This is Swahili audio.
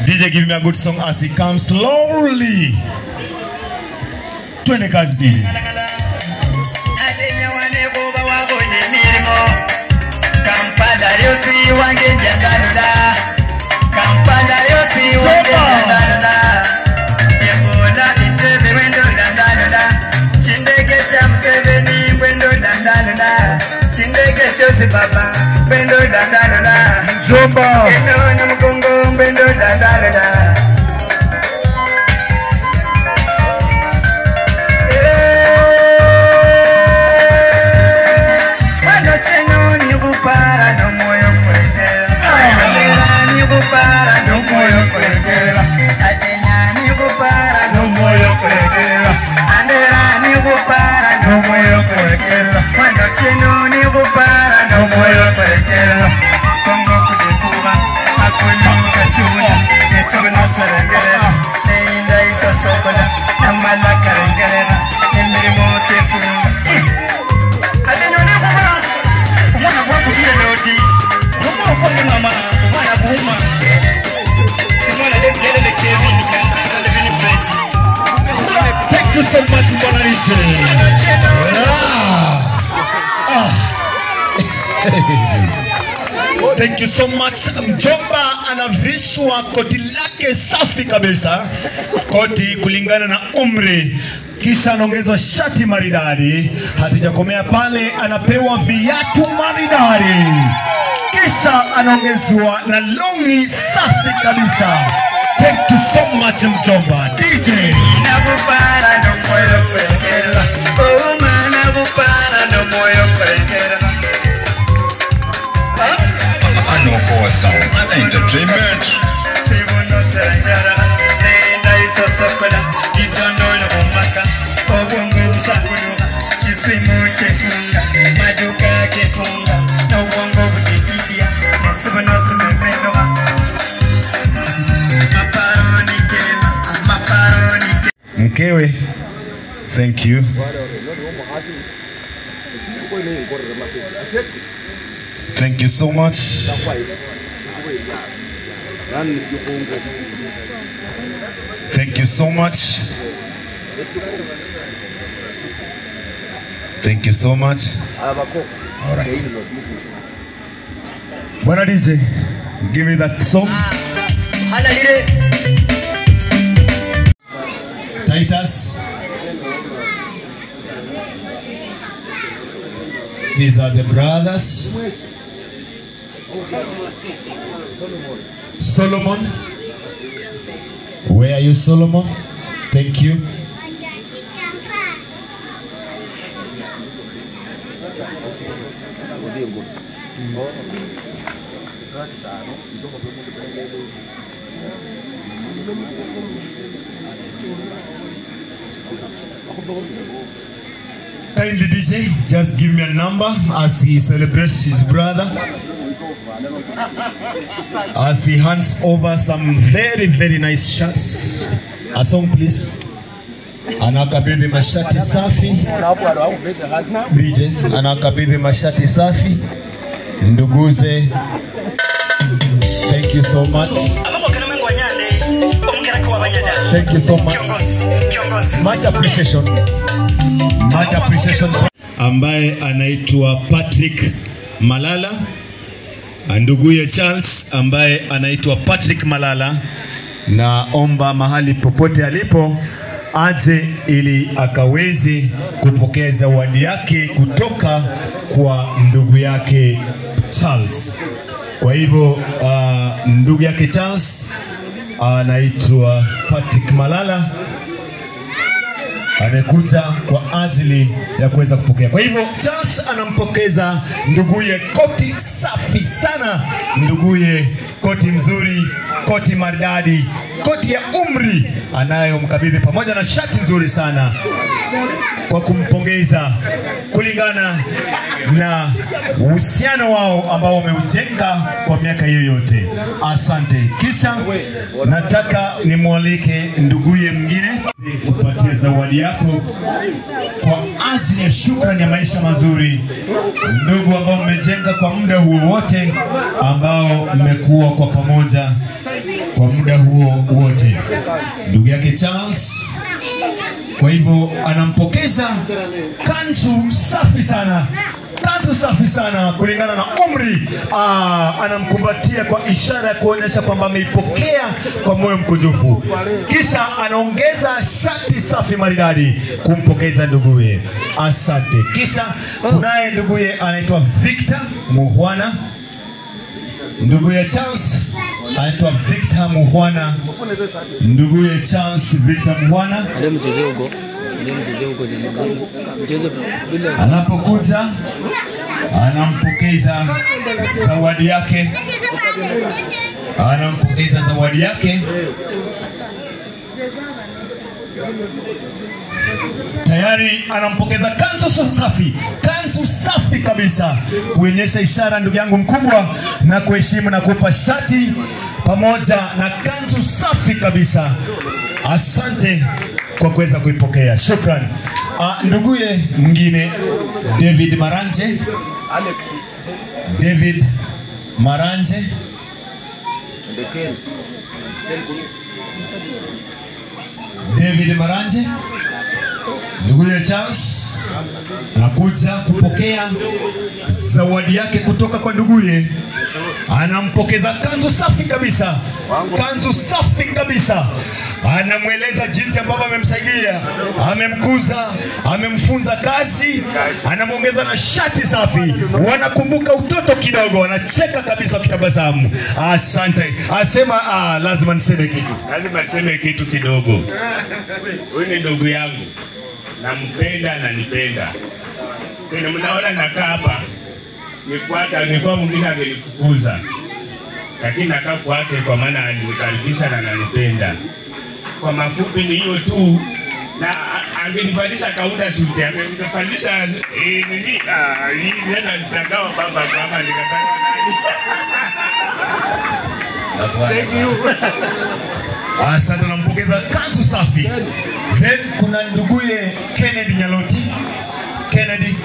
DJ, give me a good song as he comes slowly. Twende kazi DJ. Mjomba. Thank you so much, Mwananchi. Thank you so much. Mjomba anavishwa koti lake safi kabisa, koti kulingana na umri, kisha anaongezwa shati maridadi. Hatujakomea pale, anapewa viatu maridadi, kisha anaongezwa na longi safi kabisa. Thank you so much, Mjomba. DJ. Entertainment. Mkewe, thank you. Thank you so much. Thank you so much. Thank you so much. All right. Bwana DJ, give me that song. Titus. These are the brothers. Solomon. Where are you, Solomon? Thank you. Kindly DJ, just give me a number as he celebrates his brother, as he hands over some very, very nice shirts. A song please. Anakabidhi mashati safi. DJ, anakabidhi mashati safi. Nduguze, thank you so much. Thank you so much. Much appreciation. Much appreciation. Ambaye anaitwa Patrick Malala, nduguye Charles ambaye anaitwa Patrick Malala, naomba mahali popote alipo aje ili akaweze kupokea zawadi yake kutoka kwa ndugu yake Charles. Kwa hivyo ndugu yake Charles anaitwa Patrick Malala amekuja kwa ajili ya kuweza kupokea. Kwa hivyo Charles anampokeza nduguye koti safi sana, nduguye koti mzuri, koti maridadi, koti ya umri anayomkabidhi pamoja na shati nzuri sana kwa kumpongeza kulingana na uhusiano wao ambao wameujenga kwa miaka hiyo yote. Asante. Kisha nataka nimwalike nduguye mwingine kupatia zawadi yako kwa ajili ya shukrani ya maisha mazuri, ndugu ambao mmejenga kwa muda huo wote, ambao mmekuwa kwa pamoja kwa muda huo wote. Ndugu yake Charles, kwa hivyo anampokeza kanzu safi sana, kanzu safi sana kulingana na umri. Anamkumbatia kwa ishara ya kuonyesha kwamba ameipokea kwa moyo mkunjufu. Kisha anaongeza shati safi maridadi kumpokeza nduguye. Asante. Kisha kunaye nduguye anaitwa Victor Muhwana. Nduguye Charles anaitwa Victor Muhwana. Nduguye Charles Victor Muhwana anapokuja anampokeza zawadi yake, anampokeza zawadi yake. Tayari anampokeza kanzu safi, kanzu safi kabisa, kuonyesha ishara ndugu yangu mkubwa na kuheshimu na kupa shati pamoja na kanzu safi kabisa. Asante kwa kuweza kuipokea. Shukran. Nduguye mwingine David Maranje. Alex David Maranje. David Maranje, nduguye Charles anakuja kupokea zawadi yake kutoka kwa nduguye. Anampokeza kanzu safi kabisa, kanzu safi kabisa. Anamweleza jinsi ambavyo amemsaidia, amemkuza, amemfunza kazi, anamuongeza na shati safi. Wanakumbuka utoto kidogo, wanacheka kabisa wakitabasamu. Asante. Asema lazima niseme kitu. Lazima niseme kitu kidogo. Huyu ni ndugu yangu. Nampenda na nipenda. Tena mnaona nakaa hapa. Ni kwake, angekuwa mwingine angenifukuza. Lakini nakaa kwake kwa maana alinikaribisha na ananipenda. Kwa mafupi ni hiyo tu. Na angenivalisha kaunda suti, angenivalisha nini? Hii nenda nitagawa baba kama nikataka nani. Thank you. Asante, nampokeza kanzu safi. Then kuna nduguye Kennedy Nyaloti. Kennedy